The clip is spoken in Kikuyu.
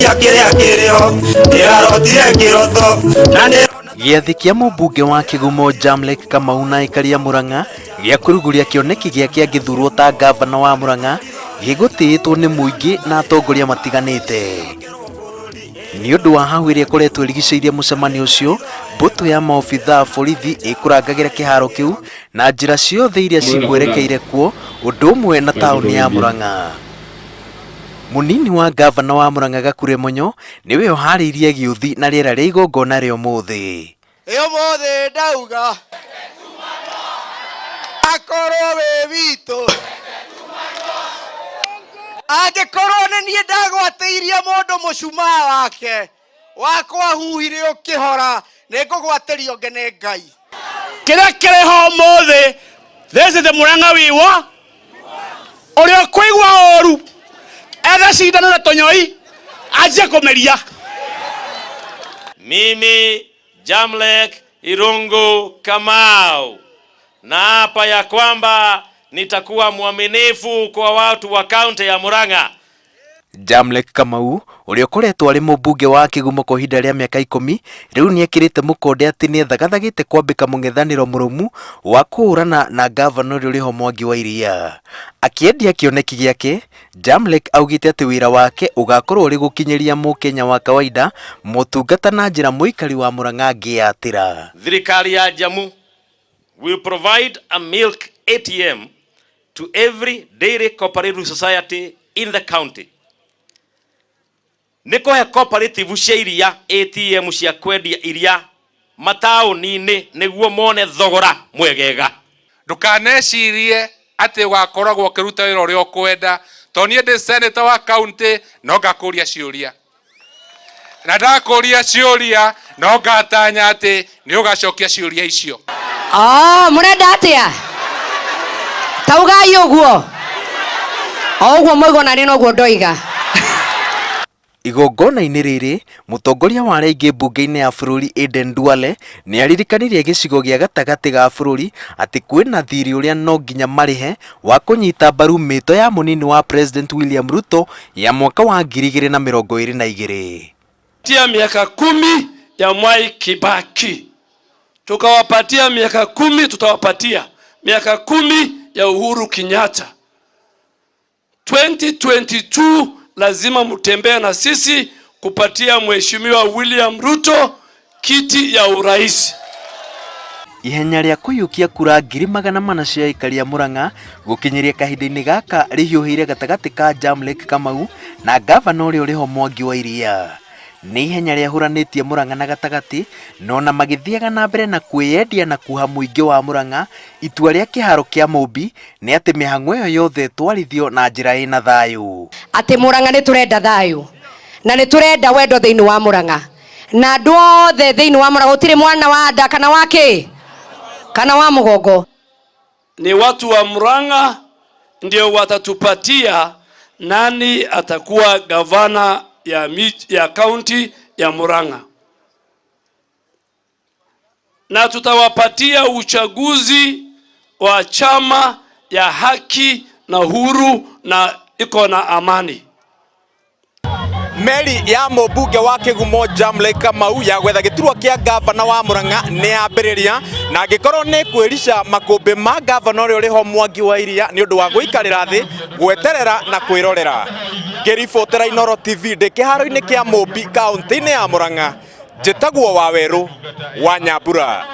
Ndĩracenjia kĩrĩa kĩrĩho, ndĩrarotire kĩroto na ndĩrona. Gĩathĩ kĩa mũmbunge wa Kĩgumo Jamlek Kamau na aikari a Murang'a gĩa kũrugũria kĩoneki gĩake angĩthurwo ta ngavana wa Murang'a gĩgũtĩĩtwo nĩ mũingĩ na atongoria matiganĩte. Nĩ ũndũ wa hau ĩrĩa ĩkoretwo ĩrigicĩirie mũcemanio ũcio, mbũtũ ya maobithaa a borithi ĩkũrangagĩra kĩharo kĩu na njĩra ciothe iria cikwerekeire kuo ũndũ ũmwe na taũni ya Murang'a. Mũnini wa ngavana wa Murang'a Gakure Monyo nĩwe ũharĩirie gĩũthi na rĩera rĩa igongona rĩa ũmũthĩ. Ũmũthĩ ndauga akorwo wĩ witũ, angĩkorwo nĩ niĩ ndagwatĩirie mũndũ mũcumaa wake wakwa huhire ũkĩhora, nĩ ngũgwatĩrio ngene Ngai. Kĩrĩa kĩrĩ ho ũmũthĩ, this is the Murang'a wiwa ũrĩa ũkũigua ũru ethe cindano na tũnyoi anjie kũmeria. Mimi Jamlek Irungu Kamau naapa ya kwamba nitakuwa mwaminifu kwa watu wa kaunti ya Murang'a. Jamlek Kamau ũrĩa ũkoretwo arĩ mũmbunge wa Kĩgumo kwa ihinda rĩa mĩaka 10 rĩu nĩekĩrĩte mũkonde atĩ nĩethagathagĩte kwambĩka mũng'ethanĩro mũrũmu wa kũhũrana na ngavana ũrĩa ũrĩho Mwangi wa Iria. Akĩendia kĩoneki gĩake, Jamlek augĩte atĩ wĩra wake ũgakorwo ũrĩ gũkinyĩria mũkenya wa kawaida motungata na njĩra mũikari wa Murang'a angĩyatĩra. Thirikari ya Jamu will provide a milk ATM to every dairy cooperative society in the county. Nĩ kũhe cooperative cia iria ATM cia kwendia iria mataũni-inĩ nĩguo mone thogora mwegega. Ndũkanecirie atĩ ũgakoragwo ũkĩruta wĩra ũrĩa ũkwenda, tondũ niĩ ndĩ senator wa county no ngakũria ciũria, na ndakũria ciũria no ngatanya atĩ nĩ ũgacokia ciũria icio. Oh, mũrenda atĩa? Taugai ũguo. O ũguo mwaigua nani noguo ndoiga. Igongona-inĩ rĩrĩ, mũtongoria wa arĩa aingĩ mbunge-inĩ ya bũrũri Aden Duale nĩ aririkanirie gĩcigo gĩa gatagatĩ ga bũrũri atĩ kwĩna thirĩ ũrĩa no nginya marĩhe wa kũnyita mbaru mĩto ya mũnini wa President William Ruto ya mwaka wa 2022. Tia miaka 10 ya Mwai Kibaki, tukawapatia miaka 10, tutawapatia miaka 10 ya Uhuru Kenyatta. 2022 lazima mtembee na sisi kupatia Mheshimiwa William Ruto kiti ya urais. Ihenya rĩa kũiyũkia kura 400,000 cia aikari a Murang'a gũkinyĩria kahinda-inĩ gaka rĩhiũhĩire gatagatĩ ka Jamlek Kamau na ngavana ũrĩa ũrĩho Mwangi wa Iria. Nĩ ihenya rĩahũranĩtie Murang'a na gatagatĩ no na magĩthiaga na mbere na kwĩyendia na kuha mũingĩ wa Murang'a itua rĩa kĩharo kĩa Mũmbi nĩ atĩ mĩhang'o ĩyo yothe ĩtwarithio na njĩra ĩna thayũ. Atĩ Murang'a nĩ tũrenda thayũ na nĩ tũrenda wendo thĩinĩ wa Murang'a na andũ othe thĩinĩ wa Murang'a gũtirĩ mwana wa nda kana wa kĩ kana wa mũgongo. Ni watu wa Murang'a ndio watatupatia nani atakuwa gavana ya kaunti ya Murang'a, na tutawapatia uchaguzi wa chama ya haki na huru na iko na amani. Meri ya mũmbunge wa Kĩgumo Jamlek Kamau ya gwetha gĩturwa kĩa ngavana wa Murang'a nĩ yambĩrĩria, na angĩkorwo nĩ kwĩrica makũmbĩ ma ngavana ũrĩa ũrĩho Mwangi wa Iria nĩ ũndũ wa gũikarĩra thĩ gweterera na kwĩrorera. Ngĩribotera Inooro TV ndĩ kĩharo-inĩ kĩa Mũmbi kaũntĩ-inĩ ya Murang'a, njĩtagwo Wawerũ wa Nyambura.